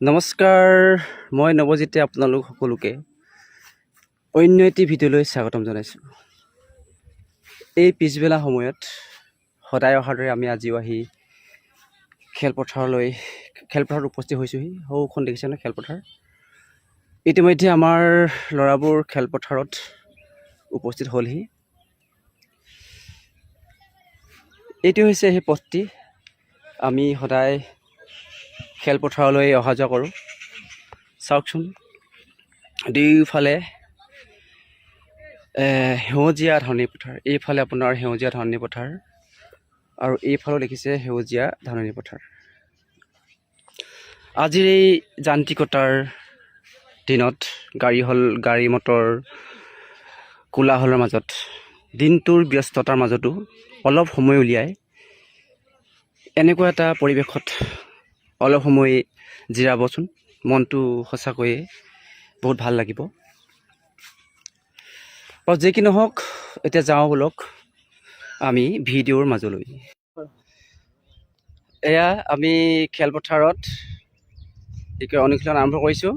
নমস্কাৰ, মই নৱজিতে আপোনালোক সকলোকে অন্য এটি ভিডিঅ'লৈ স্বাগতম জনাইছোঁ। এই পিছবেলা সময়ত সদায় অহাৰ দৰে আমি আজিও আহি খেলপথাৰলৈ, খেলপথাৰত উপস্থিত হৈছোঁহি। সৌখন দেখিছেনে খেলপথাৰ? ইতিমধ্যে আমাৰ ল'ৰাবোৰ খেলপথাৰত উপস্থিত হ'লহি। এইটো হৈছে সেই পথটি। আমি সদায় খেলপথাৰলৈ অহা যোৱা কৰোঁ। চাওকচোন, দুয়োফালে সেউজীয়া ধাননি পথাৰ। এইফালে আপোনাৰ সেউজীয়া ধাননি পথাৰ আৰু এইফালেও দেখিছে সেউজীয়া ধাননি পথাৰ। আজিৰ এই যান্ত্ৰিকতাৰ দিনত গাড়ী হ'ল, গাড়ী মটৰ কোলাহলৰ মাজত, দিনটোৰ ব্যস্ততাৰ মাজতো অলপ সময় উলিয়াই এনেকুৱা এটা পৰিৱেশত অলপ সময় জিৰাবচোন। মনটো সঁচাকৈয়ে বহুত ভাল লাগিব। বাৰু, যি কি নহওক, এতিয়া যাওঁ ব'লক আমি ভিডিঅ'ৰ মাজলৈ। এয়া আমি খেলপথাৰত কি কয়, অনুশীলন আৰম্ভ কৰিছোঁ।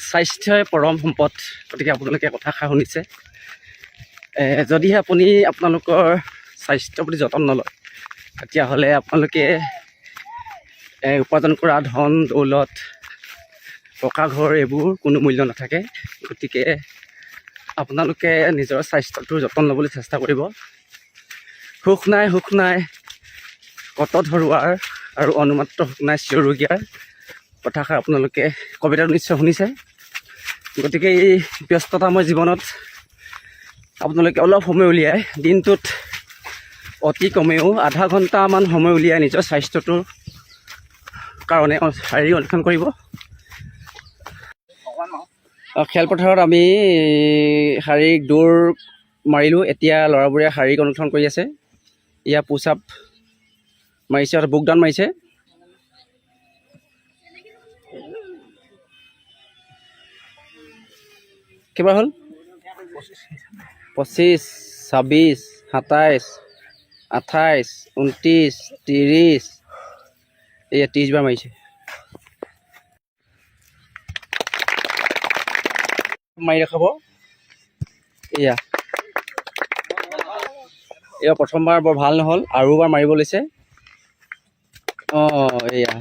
স্বাস্থ্যই পৰম সম্পদ। গতিকে আপোনালোকে কথাষাৰ শুনিছে। যদিহে আপুনি আপোনালোকৰ স্বাস্থ্যৰ প্ৰতি যতন নলয়, তেতিয়াহ'লে আপোনালোকে উপাৰ্জন কৰা ধন দৌলত, পকা ঘৰ এইবোৰ কোনো মূল্য নাথাকে। গতিকে আপোনালোকে নিজৰ স্বাস্থ্যটোৰ যতন ল'বলৈ চেষ্টা কৰিব। সুখ নাই, সুখ নাই কত ধৰুৱাৰ আৰু অনুমাত্ৰ সুখ নাই চিৰৰুগীয়াৰ কথাষাৰ আপোনালোকে কবিতাটো নিশ্চয় শুনিছে। গতিকে এই ব্যস্ততাময় জীৱনত আপোনালোকে অলপ সময় উলিয়াই, দিনটোত অতি কমেও আধা ঘণ্টামান সময় উলিয়াই নিজৰ স্বাস্থ্যটোৰ কাৰণে শাৰীৰিক অনুশীলন কৰিব। খেলপথাৰত আমি শাৰীৰিক দৌৰ মাৰিলোঁ। এতিয়া ল'ৰাবোৰে শাৰীৰিক অনুশীলন কৰি আছে। ইয়াৰ পুছ আপ মাৰিছে আৰু বুক ডাউন মাৰিছে। কেইবাৰ হ'ল? 25, 26, 27, 28, 29, 30। এয়া 30 বাৰ মাৰিছে। মাৰি দেখাব। এয়া এয়া প্ৰথমবাৰ বৰ ভাল নহ'ল, আৰু এবাৰ মাৰিব লৈছে। অঁ, এয়া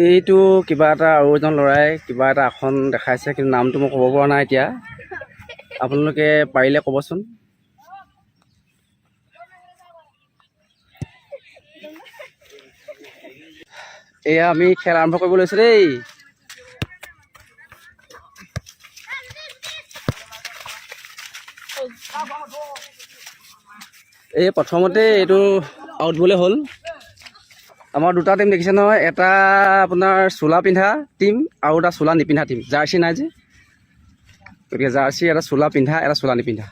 এইটো কিবা এটা আৰু এজন ল'ৰাই কিবা এটা আসন দেখাইছে, কিন্তু নামটো মই ক'ব পৰা নাই এতিয়া। আপোনালোকে পাৰিলে ক'বচোন। এয়া আমি খেল আৰম্ভ কৰিব লৈছোঁ দেই। এই প্ৰথমতে এইটো আউট বোলে হ'ল। আমাৰ দুটা টীম দেখিছে নহয়, এটা আপোনাৰ চোলা পিন্ধা টীম আৰু এটা চোলা নিপিন্ধা টীম। জাৰ্চি নাই যে, গতিকে জাৰ্চি এটা চোলা পিন্ধা, এটা চোলা নিপিন্ধা।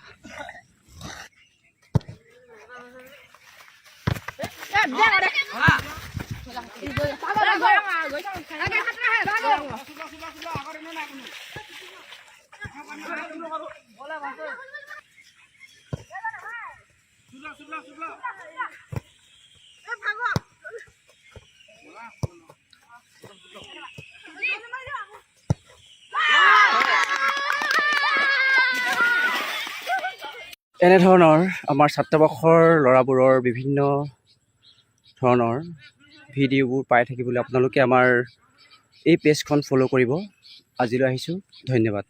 এনেধৰণৰ আমাৰ ছাত্ৰাবাসৰ ল'ৰাবোৰৰ বিভিন্ন ধৰণৰ ভিডিঅ'বোৰ পাই থাকিবলৈ আপোনালোকে আমাৰ এই পেজখন ফ'ল' কৰিব। আজিলৈ আহিছোঁ, ধন্যবাদ।